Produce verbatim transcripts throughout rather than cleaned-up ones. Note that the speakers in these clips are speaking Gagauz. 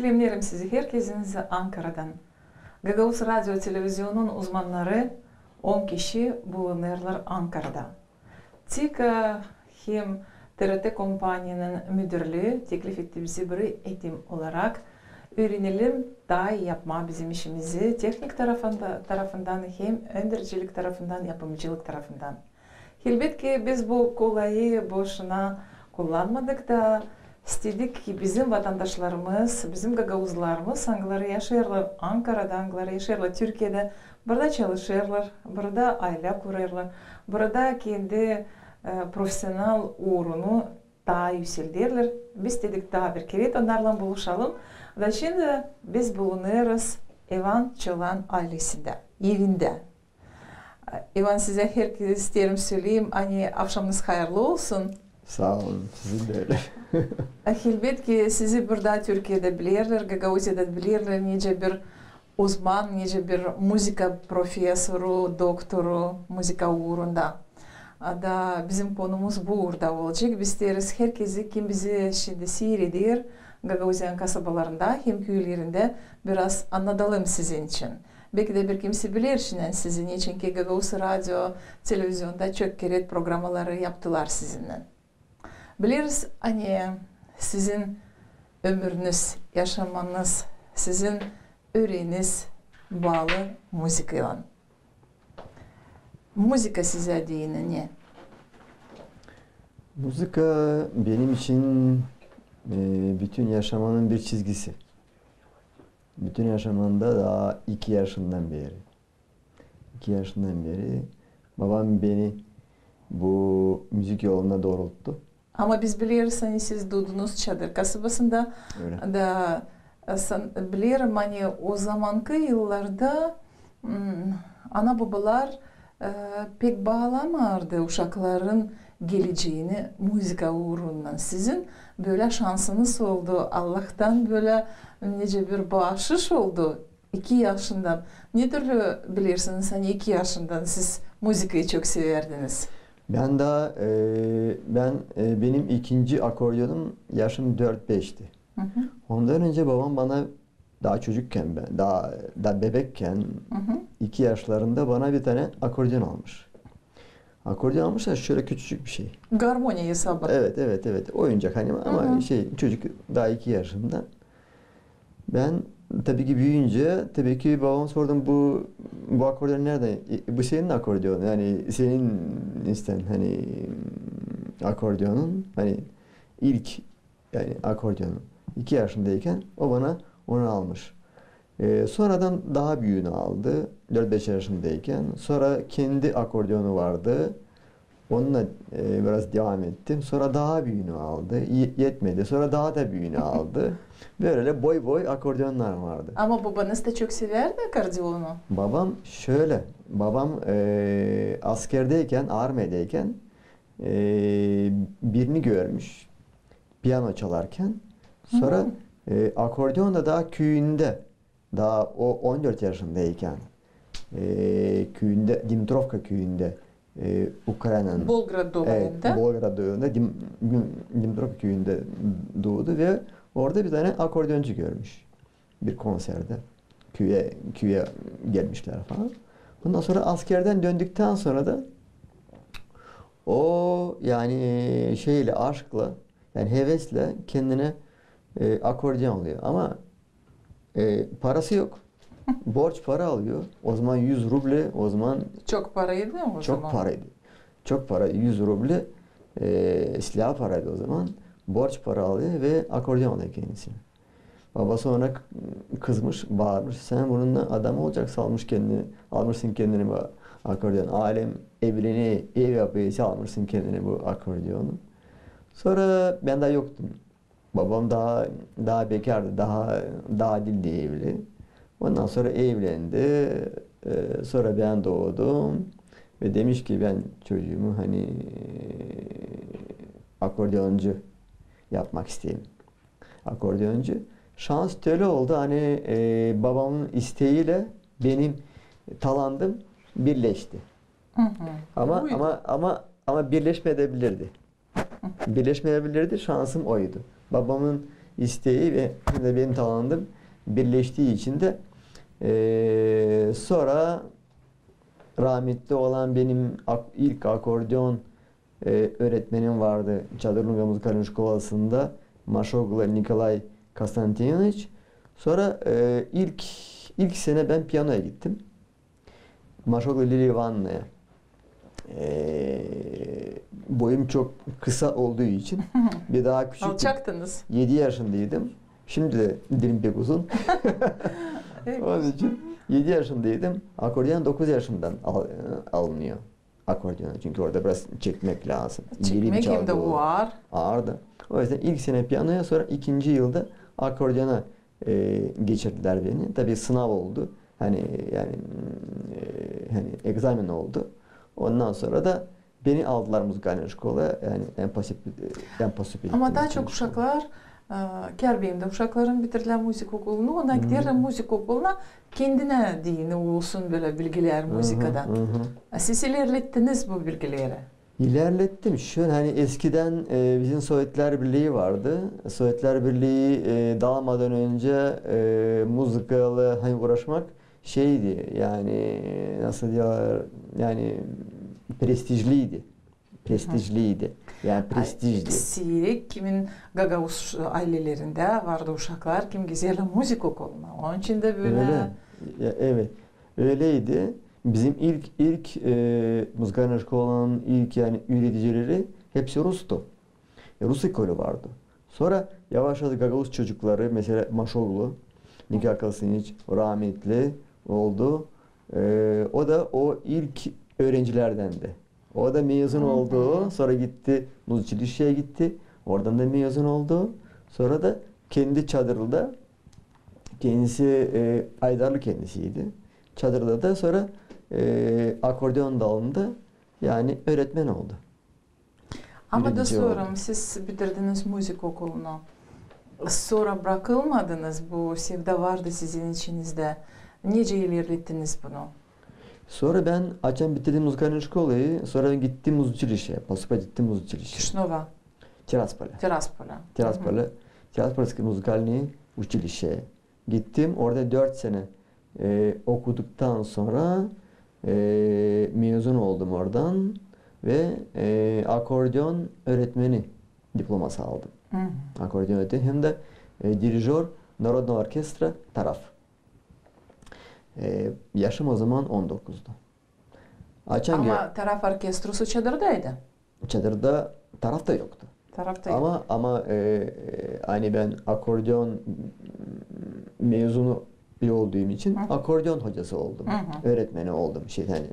Selämneerim sizi herkezinizi Ankaradan. Gagauz radio televizionun uzmannarı, on kişi bulunêrlar Ankarada. TİKA hem TRT kompaniyanın müdürlüü teklif etti bizi bir eğitim olarak. Üürenelim taa ii yapmaa bizim işimizi tehnik tarafında, tarafından hem öndercilik tarafından, yapımcılık tarafından. Elbetki, biz bu kolayı boşuna kullanmadık da, istedik ki bizim vatandaşlarımız, bizim gagauzlarımız, angıları yaşêêrlar Ankarada, angıları yaşêêrlar Türkiyedä, burada çalışêrlar, burada aylä kurêrlar, burada kendi, e, profesional uurunu taa üüseldärlär. Biz istedik taa bir kerä onnarlan buluşalım. Da şindi biz bulunêrız İvan Çolan aylesindä, evindä. İvan, sizä herkerä isteerim söleyim, ani avşamınız hayırlı olsun. Saa olun, sizin dä ölä. Elbetki, sizi burada Türkiyedä bilerlär, Gagauziyada bilerlär, nicä bir uzman, nicä bir muzıka profesoru, doktoru, muzıka uurunda. Da bizim konumuz bu uurda olacek. Biz isteeriz herkezi, kim bizi şindi siireder, Gagauziyanın kasabalarında hem küülerindä, biraz annadalım sizin için. Belki dä bir kimsä biler şindän sizi, neçinki Gagauz radio televizionda çok kerä programaları yaptılar sizinnän. Bileriz, ani sizin ömürünüz, yaşamanız, sizin üreeniz baalı muzıkaylan. Muzıka sizä deyni ne? Muzıka benim için, e, bütün yaşamanın bir çizgisi. Bütün yaşamamda taa iki yaşından beeri. İki yaşından beeri babam beni bu müzik yoluna doorulttu. Ama biz bileriz, ani siz duudunuz Çadır kasabasında. Ölä. Da, e, san-, bilerim, ani o zamankı yıllarda, m, ana-bobalar, e, pek baalamêêrdı uşakların geleceeni muzıka uurunnan. Sizin bölä şansınız oldu, Allahtan bölä nicä bir baaşış oldu. İki yaşından. Ne türlü bilersiniz, ani iki yaşından siz muzıkayı çok severdiniz? Bän taa, e, bän, e, benim ikinci akordeonum yaşım dört-beşti. Ondan önce babam bana, taa çocukkän bän, taa, taa bebekkän, iki yaşlarında bana bir tanä akordeon almış. Akordeon almış da şölä küçücük bir şey. Garmoniya hesabı. Evet, evet, evet. Oyuncak, ani, ama şey, çocuk taa iki yaşında. Bän, tabii ki, büüyüncä, tabii ki, babama sordum, bu, bu akordeon neredän? E, bu senin akordeonun, yani senin isten, ani, akordeonun, ani ilk, yani akordeonun. İki yaşındayken o bana onu almış. E, sonradan taa büüyüünü aldı, dört-beş yaşındayken. Sora kendi akordeonu vardı. Onunnan, e, biraz devam ettim. Sora taa büüyüünü aldı. Ye-, etmedi. Sora taa da büüyüünü aldı. Bölä boy-boy akordeonnar vardı. Ama babanız da çok severdi akordeonu. Babam şölä, babam, e, askerdäkän, armiyadaykan, e, birini görmüş piyano çalarkan. Sora, e, akordeon da taa küüyündä, taa o on dört yaşındaykan, e, küüyündä, Dimitrovka küüyündä, e, Ukraynanın. Bolgrad dolayında. Evet, Bolgrad dolayında Dim-, Dim-, Dimitrovka küüyündä duudu ve orada bir tanä akordeoncu görmüş. Bir konserdä. Küüyä, küüyä gelmişlär falan. Ondan sora askerdän döndüktän sora da o, yani, şeylä, aşkla, yani heveslä kendinä, e, akordeon alıyor. Ama, e, parası yok. Borç para alıyor. O zaman yüz ruble, o zaman çok paraydı. Çok para, yüz ruble, e, silä paraydı o zaman. Borç para alıyor ve akordeon alıyor kendisine. Babası ona k-, kızmış, baarmış: "Sän bununnan adam olacaksan, almış kendini, almışsın kendini bu akordeon. Alem evlenä, ev yapêsa, almışsın kendini bu akordeonu." Sora bän taa yoktum. Babam taa, taa bekärdı, taa, taa diildi evli. Ondan sora evlendi. E, sora bän doodum ve demiş ki, "Bän çocuumu, hani, akordeoncu yapmak isteerim." Akordeoncu. Şans tölä oldu, hani, e, babamın isteeylä benim talandım birleşti. Ama, ama, ama, ama birleşmeyebilirdi. Birleşmeyebilirdi, şansım oydu. Babamın isteyi ve hem dä benim talandım birleştii için dä, e, sora rahmetli olan benim ak-, ilk akordeon, e, üüretmenim vardı Çadırlunga muzıkalnıy şkolasında, Maşoglu Nikolay Konstantinoviç. Sora, e, ilk, ilk senä bän piyanoya gittim. Maşoglu Liliya İvanovadan. E, boyum çok kısa olduğu için ve daha küçüktüm. Alçaktınız. Edi yaşındaydım. Şindi dä dilim pek uzun. Evet. Onun için edi yaşındaydım. Akordeon dokuz yaşından al-, alınıyor. Akordeona. Çünkü orada biraz çekmek lääzım. Çekmek hem dä çalgı o ağır. Ağırdı. O yüzden ilk senä piyanoya, sora ikinci yılda akordeona, e, geçirdilär beni. Tabii sınav oldu. Hani, yani, e, hani egzamin oldu. Ondan sora da beni aldılär muzıkalnıy şkolaya, yani, en posip-, en posipil. Ama taa çok uşaklar, e, kär benim dä uşaklarım bitirdilär muzıka okulunu, onnar giderlär muzıka okuluna, kendinä deyni olsun bölä bilgileri muzıkadan. Hı hı. A siz ilerlettiniz bu bilgileri? İlerlettim. Şöylä, hani eskidän, e, bizim Sovetlär Birlii vardı. Sovetlär Birlii, e, daalmadan önce, e, muzıkaylan, hani, uğraşmak şeydi, yani, nasıl diyorlar, yani, prestijliydi. Prestijliydi. Yani, prestijdi. Siirek kimin gagauz ailelerindä vardı uşaklar, kim gizerlär muzıka okuluna. Onun için dä bölä. Öyle. Ya, evet. Öyleydi. Bizim ilk, ilk, e, muzıkalnıy şkolanın ilk, yani, üüredicileri hepsi rustu. E, rus ekolü vardı. Sora yavaş-yavaş gagauz çocukları, mesela Maşoglu, Nikolay Konstantinoviç rahmetli oldu. E, o da o ilk üürencilerdändi. O da mezun oldu, sora gitti, muzuçilişeye gitti. Oradan da mezun oldu. Sora da kendi Çadırlıda, kendisi, e, Aydarlı kendisiydi. Çadırlıda da sora, e, akordeon dalında, yani, üüretmen oldu. Ama da sorum, siz bitirdiniz muzıka okulunu. Sora brakılmadınız, bu sevda vardı sizin içinizdä. Nicä ilerlettiniz bunu? Sora bän, açan bitirdim muzıkalnıy şkolayı, sora gittim muzuçilişeye, postupa gittim muzuçilişeye. Kişinöva. Tiraspolä. Tiraspolä. Tiraspolä. Тираспольское музыкальное училище. Gittim, orada dört senä, e, okuduktan sora, e, mezun oldum oradan ve, e, akordeon üüretmeni diploması aldım. Akordeon üüretmeni hem dä, e, dirijör Narodnaya orkestra Taraf. E, yaşım o zaman on dokuzdu. Açan gö- Ama Taraf orkestrası Çadırdaydı. Çadırda Taraf da yoktu. Taraf da yok. Ama, ama, e, e, ani bän akordeon mezunu olduğum için akordeon hocası oldum. Üüretmeni oldum. Şey, yani,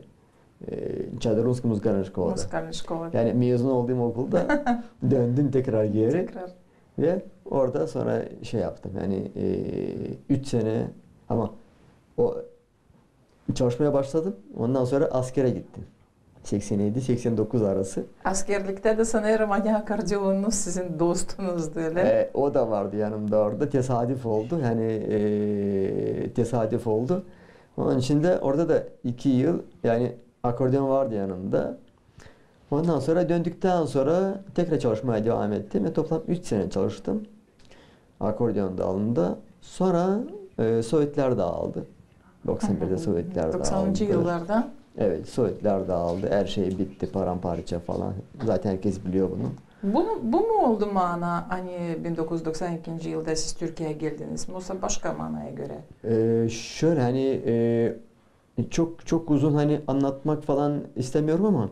e, Чадерлунская музыкальная школа. Muzıkalnıy şkola. Yani mezun olduğum okulda döndüm tekrar geri. Tekrar. Ve orada sora şey yaptım. Yani, e, üç senä, ama o çalışmaya başladım. Ondan sora askere gittim. Seksän edi, seksän dokuz arası. Askerliktä dä sanêrım, ani akordeonunuz sizin dostunuzdu, ölä? E, o da vardı yanımda orada. Tesadüf oldu. Yani, e, tesadüf oldu. Onun için dä orada da iki yıl, yani, akordeon vardı yanımda. Ondan sora döndüktän sora tekrar çalışmaya devam ettim ve toplam üç senä çalıştım. Akordeon dalında. Sora, e, Sovetlär daaldı. Doksan birde Sovetlär daaldı. Doksanıncı yıllarda. Evet, Sovetlär daaldı. Her şey bitti, paramparça falan. Zaten herkes biliyor bunu. Bu, bu mu oldu maana, ani bin dokuz üz doksan ikinci yılda siz Türkiyeyä geldiniz? Yosa başka maanaya görä? E, şöylä, hani, e, Çok, çok uzun, hani, anlatmak falan istemiyorum ama,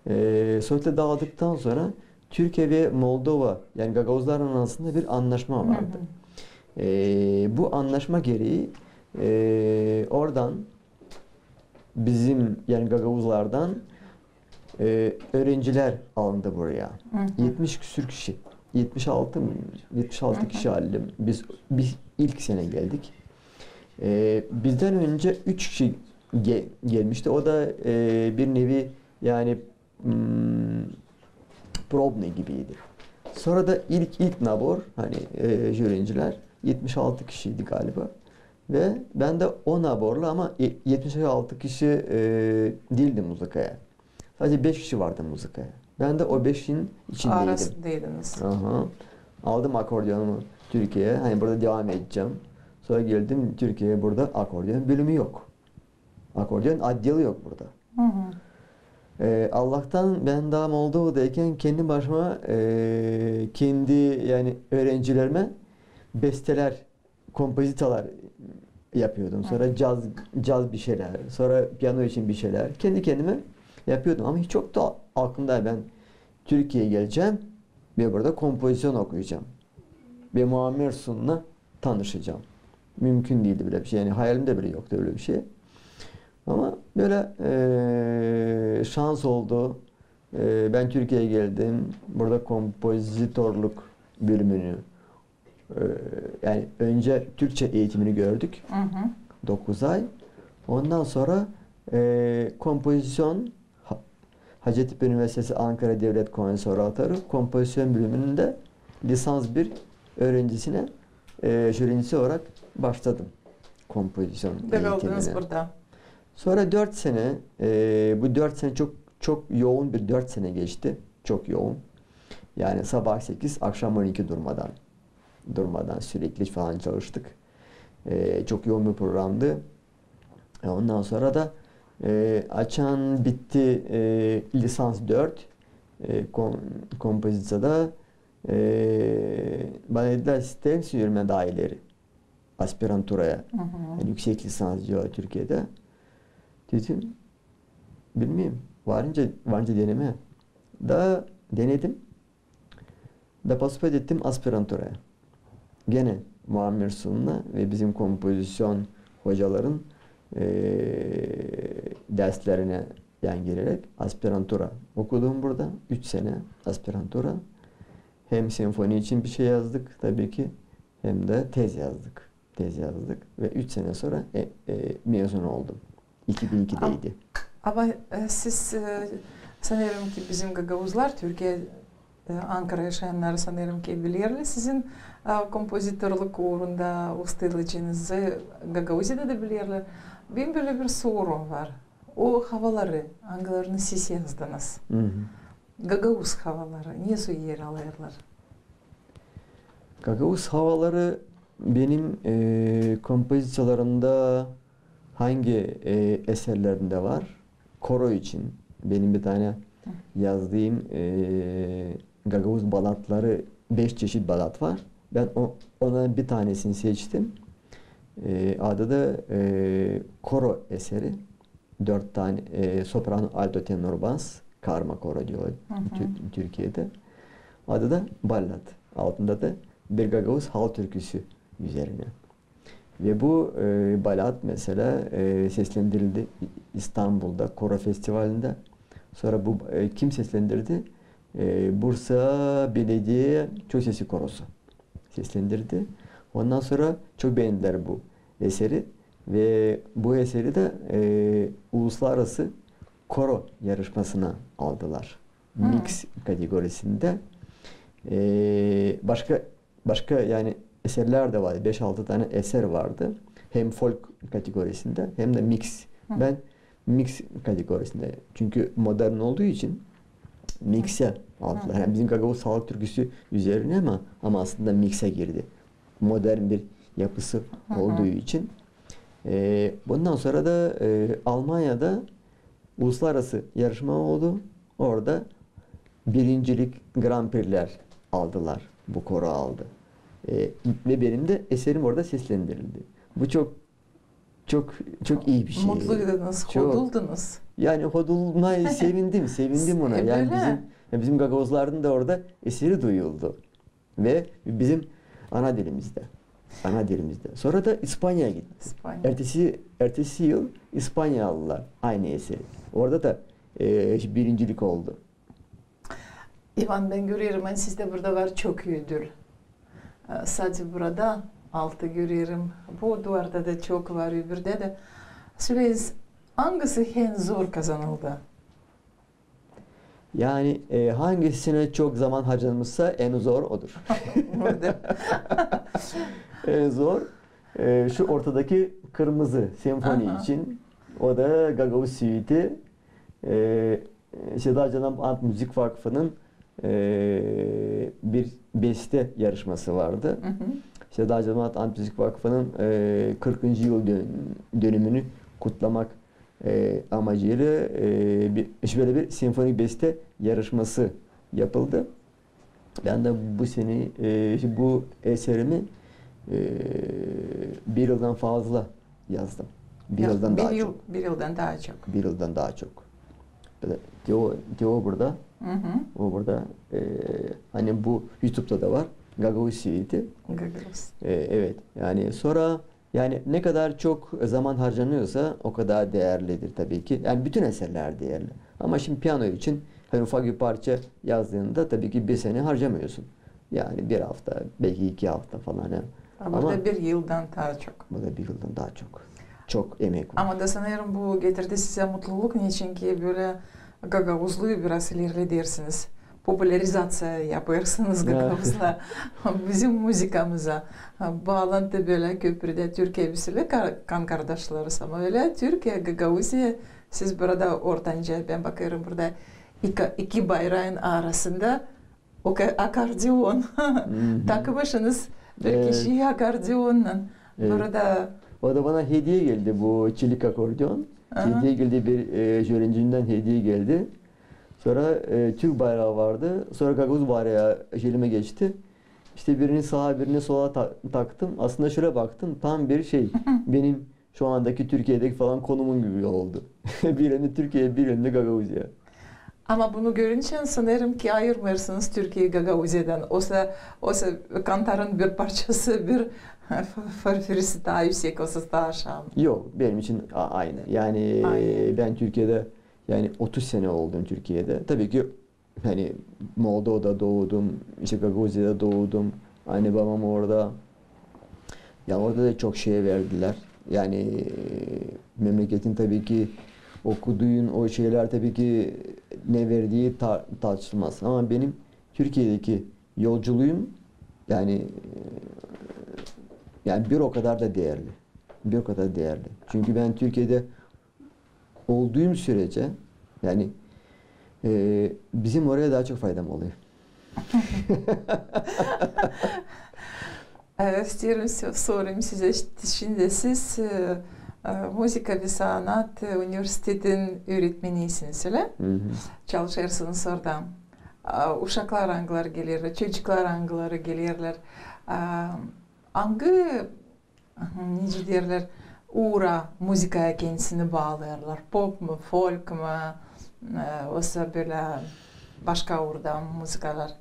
e, Sovetlär daaldıktan sora Türkiye ve Moldova, yani Gagauzların arasında bir anlaşma vardı. E, bu anlaşma gereği, e, oradan bizim, yani Gagauzlardan, e, üürencilär alındı buraya. Yetmiş küsür kişi. Yetmiş altı mı? Yetmiş altı kişi alındı. Biz, biz ilk senä geldik. E, bizdän öncä üç kişi ge-, gelmişti. O da, e, bir nevi, yani, mm, probnıy gibiydi. Sora da ilk, ilk nabor, hani, e, üürencilär, yetmiş altı kişiydi galiba. Ve bän dä o naborla, ama e, yetmiş altı kişi, e, diildi muzıkaya. Sadece beş kişi vardı muzıkaya. Bän dä o beşin içindeydim. Arasındaydınız. Aha. Aldım akordeonumu. Türkiye'ye. Hani burada devam edeceğim. Sonra geldim Türkiye'ye, burada akordeon bölümü yok. Akordeon отделı yok burada. Hı hı. Ee, Allah'tan ben daha Moldova'dayken kendi başıma, ee, kendi yani öğrencilerime besteler, kompozitalar yapıyordum. Sonra caz, caz bir şeyler, sonra piyano için bir şeyler. Kendi kendime yapıyordum. Ama hiç yoktu aklımda ben Türkiye'ye geleceğim ve burada kompozisyon okuyacağım. Ve Muammer Sun'la tanışacağım. Mümkün değildi böyle bir şey. Yani hayalimde bile yoktu öyle bir şey. Ama böyle, ee, şans oldu. Ee, ben Türkiye'ye geldim. Burada kompozitorluk bölümünü, ee, yani önce Türkçe eğitimini gördük. Hı hı. Dokuz ay. Ondan sonra, ee, kompozisyon Ha-, Hacettepe Üniversitesi Ankara Devlet Konservatuarı kompozisyon bölümünde lisans bir öğrencisine, ee, öğrencisi olarak başladım kompozisyon Da kaldınız eğitimine. Burada. Sonra dört sene, ee, bu dört sene çok çok yoğun bir dört sene geçti. Çok yoğun. Yani sabah sekiz, akşam on iki durmadan. Durmadan sürekli falan çalıştık. Ee, çok yoğun bir programdı. E, ondan sonra da, ee, açan bitti, ee, lisans dört, ee, kom- kompozisiyada, ee, bana dediler, ister misin yürümää daha ileri aspiranturaya? Hı hı. Yani yüksek lisans diyor Türkiye'de. Dedim, bilmiyorum. Varınca, varınca deneme. Da denedim. Da поступать ettim aspiranturaya. Gene Muammer Sun'la ve bizim kompozisyon hocaların, ee, derslerine yan gelerek aspirantura okudum burada. Üç sene aspirantura. Hem senfoni için bir şey yazdık tabii ki, hem de tez yazdık. Tez yazdık ve üç sene sonra, e, e, mezun oldum. İki bin ikideydi. Ama, e, siz, e, sanêrım ki bizim gagauzlar, Türkiye, e, Ankara yaşayannarı sanêrım ki bilerlär sizin, e, kompozitorluk uurunda ustalıınızı, Gagauziyada da bilerlär. Benim bölä bir sorum var. O havaları, angılarını siz yazdınız. Hı hı. Gagauz havaları nesoy er alêrlar? Gagauz havaları benim, e, kompozisiyalarımda hangi, e, eserlerimde var? Koro için benim bir tane yazdığım, e, gagauz balatları, beş çeşit balat var. Ben o, onların bir tanesini seçtim. E, adı da, e, koro eseri. Dört tane, e, soprano, alto, tenor, bas, karma koro diyor Tü- Türkiye'de. Adı da ballat. Altında da bir gagauz halk türküsü üzerine. Ve bu, e, ballat mesela, e, seslendirildi İstanbul'da koro festivalinde. Sonra bu, e, kim seslendirdi? E, Bursa Belediye Çoksesi Korosu seslendirdi. Ondan sonra çok beğendiler bu eseri ve bu eseri de, e, uluslararası koro yarışmasına aldılar. Mix kategorisinde. E, başka başka yani eserler de vardı. Beş-altı tane eser vardı. Hem folk kategorisinde hem de mix. Ben mix kategorisinde. Çünkü modern olduğu için mix'e aldılar. Yani bizim gagauz halk türküsü üzerine ama, ama aslında mix'e girdi. Modern bir yapısı olduğu için. E, bundan sonra da, e, Almanya'da uluslararası yarışma oldu. Orada birincilik, Grand Prix'ler aldılar. Bu koro aldı. E, ve benim de eserim orada seslendirildi. Bu çok çok çok iyi bir şey. Mutluydunuz, Çok. Hoduldunuz. Yani hodulmaya sevindim, sevindim ona. E, Yani bölä. Bizim, bizim gagauzların da orada eseri duyuldu. Ve bizim ana dilimizde. Ana dilimizde. Sonra da İspanya'ya gittik. İspanya. Ertesi, ertesi yıl İspanya aldılar aynı eseri. Orada da, e, birincilik oldu. İvan, bän görerim, ani sizdä burada var çok ödül. E, sade burada altı görerim. Bu duvarda da çok var, öbürdä dä. Söleyiniz, angısı en zor kazanıldı? Yani, e, hangisine çok zaman harcanmışsa en zor odur. Burada. En zor, e, şu ortadaki kırmızı senfoni için. O da Gagauz suiti. E, Seda Candan Ant Müzik Vakfı'nın, e, bir beste yarışması vardı. İşte Dağcı Cemaat Anıt Müzik Vakfı'nın e, kırkıncı yıl dön- dönümünü kutlamak e, amacıyla e, bir, işte böyle bir senfonik beste yarışması yapıldı. Ben de bu sene e, işte bu eserimi e, bir yıldan fazla yazdım. Bir yıldan daha çok. Bir yıldan daha çok. Bir yıldan daha çok. Böyle Teo, Teo burada. O burada. E, hani bu YouTube'da da var. Gagauz Suite. Gagauz. E, evet. Yani sonra yani ne kadar çok zaman harcanıyorsa o kadar değerlidir tabii ki. Yani bütün eserler değerli. Ama şimdi piyano için hani ufak bir parça yazdığında tabii ki bir sene harcamıyorsun. Yani bir hafta, belki iki hafta falan. Ha. Ama burada bir yıldan daha çok. Burada bir yıldan daha çok. Çok emek var. Ama da sanırım bu getirdi size mutluluk, niçin ki böyle gagauzluyu biraz ilerledersiniz. Popularizaţiya yapêrsınız gagauzla bizim muzikamıza. Baalantı böyle köprüdä Türkiye, biz ölä kar- kan kardaşlarız, ama ölä Türkiye, Gagauziya, siz burada ortanca, bän bakêrım burada iki, iki bayraın arasında o ka- akardeon. Takmışınız bir kişiyi akardeonnan. Burada. O da bana hediye geldi, bu çelik akardeon. Hediye geldi, bir e, öğrencimden hediye geldi. Sonra e, Türk bayrağı vardı. Sonra Gagauz bayrağı elime geçti. İşte birini sağa, birini sola ta- taktım. Aslında şöyle baktım, tam bir şey, benim şu andaki Türkiye'deki falan konumun gibi oldu. Bir elinde Türkiye, bir elinde Gagauziya. Ama bunu görünçän sanêrım ki ayırmêêrsınız Türkiyeyi Gagauziyadan. Oysa, oysa kantarın bir parçası, bir farfirisi taa üüsek, oysa taa aşaa. Yok, benim için a- aynı. Yani bän Türkiye'de yani otuz sene oldum Türkiye'de. Tabii ki hani Moldova'da doğdum, işte Gagauziya'da doğdum. Anne babam orada. Ya orada da çok şey verdiler. Yani e, memleketin tabii ki okuduğun o şeyler tabii ki ne verdiği tar- tartışılmaz. Ama benim Türkiye'deki yolculuğum yani e, yani bir o kadar da değerli. Bir o kadar değerli. Çünkü ben Türkiye'de olduğum sürece yani e, bizim oraya daha çok faydam oluyor. E, isteerim so- sorayım size, şindi siz e, e, muzıka ve sanat e, universitetin üüretmeniysiniz, ölä? Çalışêrsınız orada. A, uşaklar angıları gelerlär, çocuklar angıları gelerlär? A, angı nicä deerlär, uura muzıkaya kendisini baalêêrlar? Pop mu, folk mu, e, oysa bölä başka uurda muzıkalar?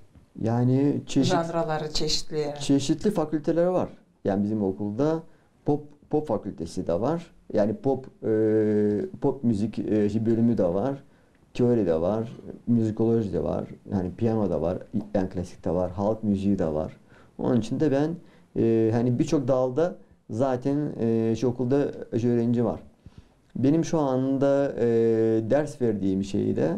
Yani çeşit- Janraları çeşitli. Çeşitli fakülteler var. Yani bizim okulda pop pop fakültesi de var. Yani pop e, pop müzik e, bölümü de var. Teori de var, müzikoloji de var, yani piyano da var, yani klasik de var, halk müziği de var. Onun için de ben e, hani birçok dalda zaten e, şu okulda öğrenci var. Benim şu anda e, ders verdiğim şeyde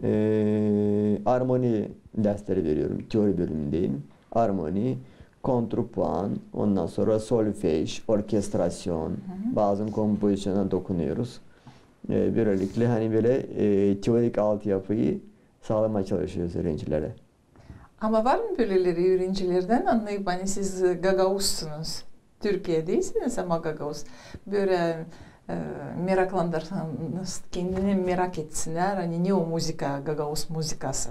e, armoni dersleri veriyorum, teori bölümündeyim. Armoni, kontrapuan, ondan sonra solfej, orkestrasyon, bazı kompozisyona dokunuyoruz. E, böylelikle hani böyle e, teorik altyapıyı sağlamaya çalışıyoruz öğrencilere. Ama var mı böleleri üürencilerdän annayıp, ani siz gagauzsunuz? Türkiye diilsiniz, ama gagauz. Bölä e, meraklandırsınız, kendini merak etsinnär, ani ne o muzıka, gagauz muzıkası.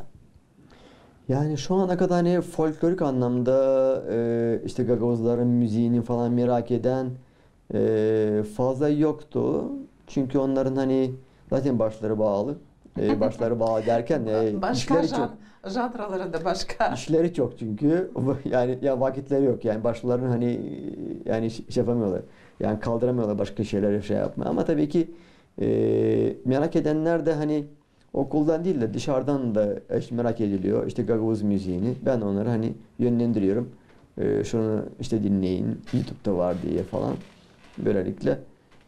Yani şu ana kadar hani folklorik anlamda e, işte gagauzların müziini falan merak eden e, fazla yoktu. Çünkü onların hani zaten başları bağlı. E, başları bağlı derken e, başka işleri çok. Janraları da başka. İşleri çok çünkü yani ya vakitleri yok yani başlarını hani yani şey yapamıyorlar. Yani kaldıramıyorlar başka şeyler şey yapmaya. Ama tabii ki e, merak edenler de hani okuldan değil de dışarıdan da işte merak ediliyor. İşte gagauz müziini. Ben onları hani yönlendiriyorum. E, şunu işte dinleyin. YouTube'da var diye falan. Böylelikle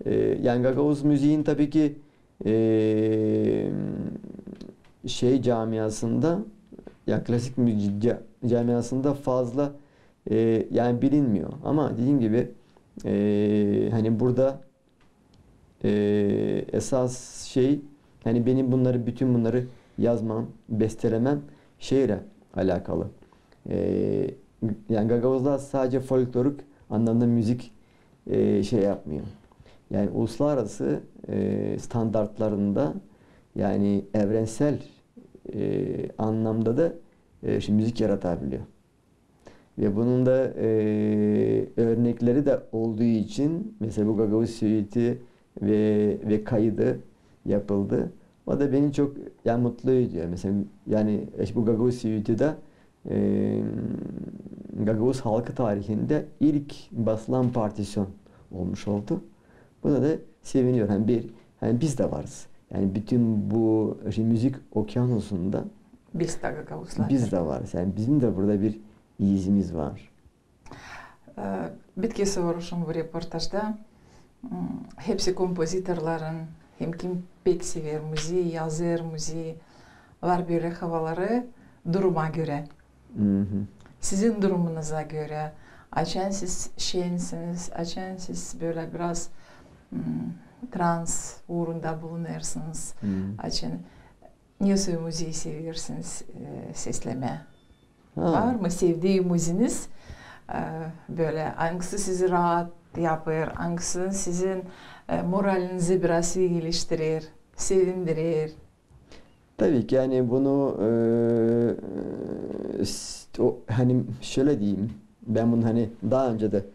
e, yani gagauz müziğin tabii ki e, şey camiasında, ya klasik müzik ca- camiasında fazla e, yani bilinmiyor. Ama dediğim gibi e, hani burada e, esas şey hani benim bunları bütün bunları yazmam, bestelemem şeyle alakalı. E, Yani gagauzlar sadece folklorik anlamda müzik e, şey yapmıyor. Yani uluslararası e, standartlarında, yani evrensel e, anlamda da e, şimdi müzik yaratabiliyor. Ve bunun da e, örnekleri de olduğu için, mesela bu Gagauz Süiti ve, ve kaydı yapıldı. O da beni çok, yani, mutlu ediyor. Mesela, yani, işte bu Gagauz Süiti de e, Gagauz halkı tarihinde ilk basılan partisyon olmuş oldu. Buna da seviniyorum. Hani bir, hani biz de varız. Yani bütün bu şey, müzik okyanusunda Biz de gagauzlar. Biz de varız. Yani bizim de burada bir izimiz var. E, bitkisi soruşum bu reportajda. Hmm, hepsi kompozitorların, hem kim pek sever müziği, yazêr müziği, var bölä havaları duruma görä. Sizin durumunuza görä, açan siz şensiniz, açan siz bölä biraz, hmm, trans uurunda bulunêrsınız, açan ne soy müziği seversiniz e, seslemää? Ha. Var mı sevdii müziiniz, e, bölä, angısı sizi raat yapêr, angısı sizin e, moralinizi biraz iileştirer, sevindirer? Tabii ki, yani bunu e, s- o, hani şöyle diyeyim, ben bunu hani daha önce de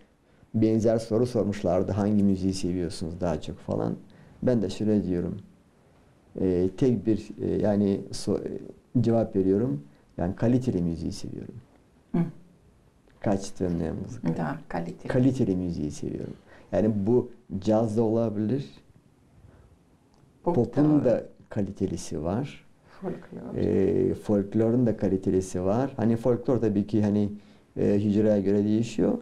benzer soru sormuşlardı, hangi müziği seviyorsunuz daha çok falan. Ben de şöyle diyorum, e, tek bir e, yani so- e, cevap veriyorum, yani kaliteli müziği seviyorum. Hı. Качественная музыка. Da, kaliteli. Kaliteli müziği seviyorum. Yani bu caz da olabilir, popun da kalitelisi var. Folklor. E, folklorun da kalitelisi var. Hani folklor tabii ki hani e, hücreye göre değişiyor.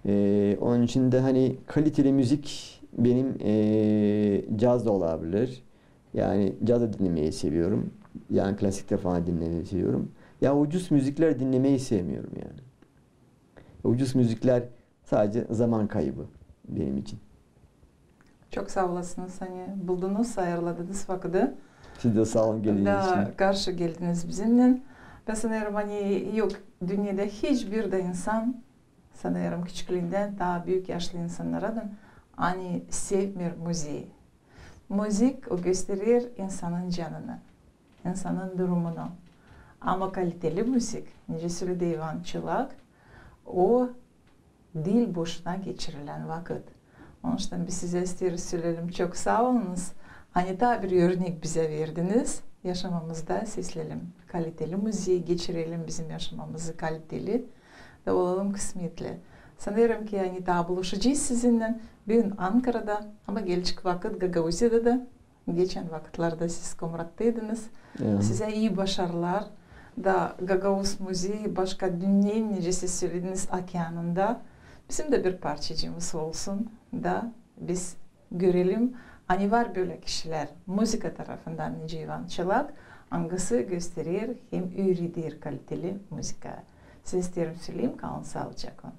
E, onun için de hani kaliteli müzik benim e, caz da olabilir. Yani caz da dinlemeyi seviyorum. Yani klasik de falan dinlemeyi seviyorum. Ya ucuz müzikler dinlemeyi sevmiyorum yani. Ucuz müzikler sadece zaman kaybı benim için. Çok saa olasınız, ani buldunuz, ayırladınız vakıdı. Siz de saa olun geldiiniz için. Da karşı geldiniz bizimnän. Bän sanêrım, ani yok dünnedä hiçbir dä insan, sanêrım, küçüklüündän taa büük yaşlı insannaradan, ani sevmeer müziği. Müzik, o gösterer insanın canını, insanın durumunu. Ama kaliteli müzik, nicä söledi İvan Çılak, o diil boşuna geçirilän vakıt. Onuştan biz sizä isteeriz söleyelim çok saa olunuz, ani taa bir örnek bizä verdiniz. Yaşamamızda sesleyelim kaliteli müziği, geçirelim bizim yaşamamızı kaliteli da olalım kısmetli. Sanêrım ki, ani taa buluşacez sizinnän büün Ankarada, ama gelecek vakıt Gagauziyada da. Geçän vakıtlarda siz Komrattaydınız. Ya. Sizä ii başarılar. Da gagauz müziği başka dünneyin, nicä siz sölediniz, okeanında bizim dä bir parçacıımız olsun. Da biz görelim, ani var bölä kişilär, muzıka tarafından nicä İvan Çılak, angısı gösterer hem üüreder kaliteli muzıka. Sizä isteerim söleyim, kalın saalıcaklan.